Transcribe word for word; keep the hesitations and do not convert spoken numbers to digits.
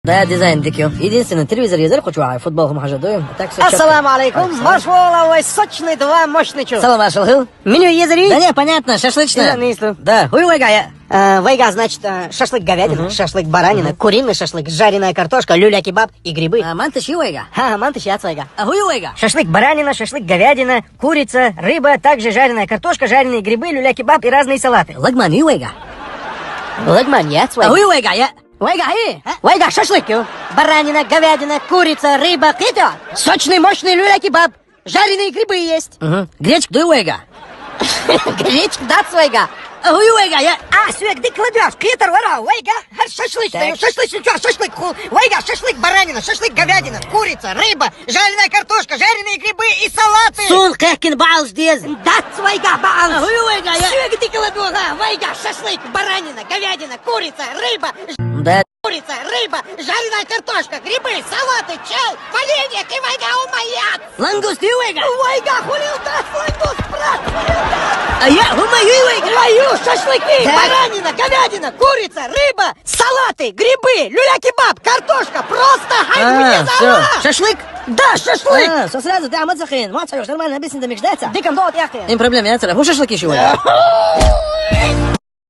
Да, дизайн дика ю. Единственное, телевизор езар, хочешь, а футбол хум хажа дуем. Так всё чётко. Ассаламу алейкум. Хорошо. Марш вола, вай сочный два мощный чу. Салам, маршал хыл. Меню езар ий? Да не, понятно, шашлычный. Иза, не излу. Да, хуй вайга я. Э, Вайга, значит, э, шашлык говядина, шашлык баранина, куриный шашлык, жареная картошка, люля-кебаб и грибы. А, мантыш ю вайга. Ха, мантыш яц вайга. А хуй вайга. Шашлык баранина, шашлык говядина, курица, рыба, также жареная картошка, жареные грибы, люля-кебаб и разные салаты. Лагман ю вайга. Лагман яц А вайга. хуй вайга я. Вайга, эй! А? Вайга шашлык ю. Баранина, говядина, курица, рыба, кыто. Сочный, мощный люля-кебаб. Жареные грибы есть. Мгм. Гречка ду вайга. Гречка дац вайга. А хуй вайга я. А, сюек дык кладёшь, кытор вара, вайга. Шашлык, Так. шашлык, шашлык, шашлык, ху. Вайга, шашлык, баранина, шашлык, говядина, курица, рыба, жареная картошка, жареные грибы и салаты. Сун кехкин балж дез. Дац вайга, баал. А хуй вайга я. Сюек дык кладёшь, вайга, шашлык, баранина, говядина, курица, рыба, Да. курица, рыба, жареная картошка, грибы, салаты, чай, варенье, и вайга умаяц. Лангуст ю вайга. Вайга, хулил дац, лангуст, брат. А я хума ю вайга. Ваю, шашлыки, Да. баранина, говядина, курица, рыба, салаты, грибы, люля-кебаб, картошка, просто хай мне А, всё. салат. Шашлык? Да, шашлык. А, всё сразу, да, мацахин. Мацахин, нормально, объясни, да, мечтается. Диком долт яхты. Им проблем, я царапу шашлык ещё вайга.